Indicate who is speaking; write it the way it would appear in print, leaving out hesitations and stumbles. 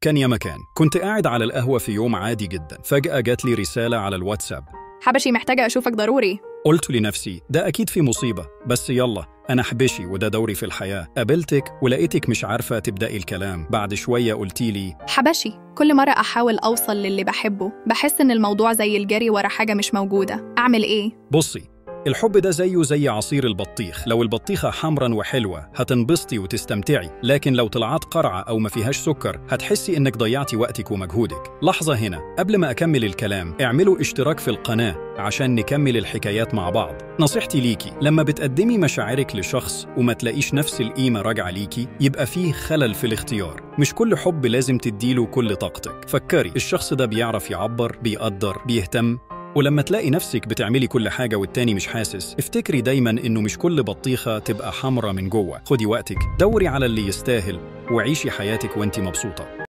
Speaker 1: كان يا مكان، كنت قاعد على القهوة في يوم عادي جدا، فجأة جات لي رسالة على الواتساب.
Speaker 2: حبشي، محتاجة أشوفك ضروري.
Speaker 1: قلت لنفسي ده أكيد في مصيبة، بس يلا أنا حبشي وده دوري في الحياة. قابلتك ولقيتك مش عارفة تبدأي الكلام. بعد شوية قلتي لي
Speaker 2: حبشي، كل مرة أحاول أوصل للي بحبه بحس إن الموضوع زي الجري ورا حاجة مش موجودة، أعمل إيه؟
Speaker 1: بصي، الحب ده زيه زي عصير البطيخ، لو البطيخة حمرا وحلوة هتنبسطي وتستمتعي، لكن لو طلعت قرعة أو ما فيهاش سكر هتحسي إنك ضيعتي وقتك ومجهودك. لحظة هنا قبل ما أكمل الكلام، اعملوا اشتراك في القناة عشان نكمل الحكايات مع بعض. نصيحتي ليكي، لما بتقدمي مشاعرك لشخص وما تلاقيش نفس القيمة راجعة ليكي، يبقى فيه خلل في الاختيار. مش كل حب لازم تديله كل طاقتك. فكري، الشخص ده بيعرف يعبر، بيقدر، بيهتم. ولما تلاقي نفسك بتعملي كل حاجة والتاني مش حاسس، افتكري دايما إنه مش كل بطيخة تبقى حمرا من جوه. خدي وقتك، دوري على اللي يستاهل، وعيشي حياتك وانت مبسوطة.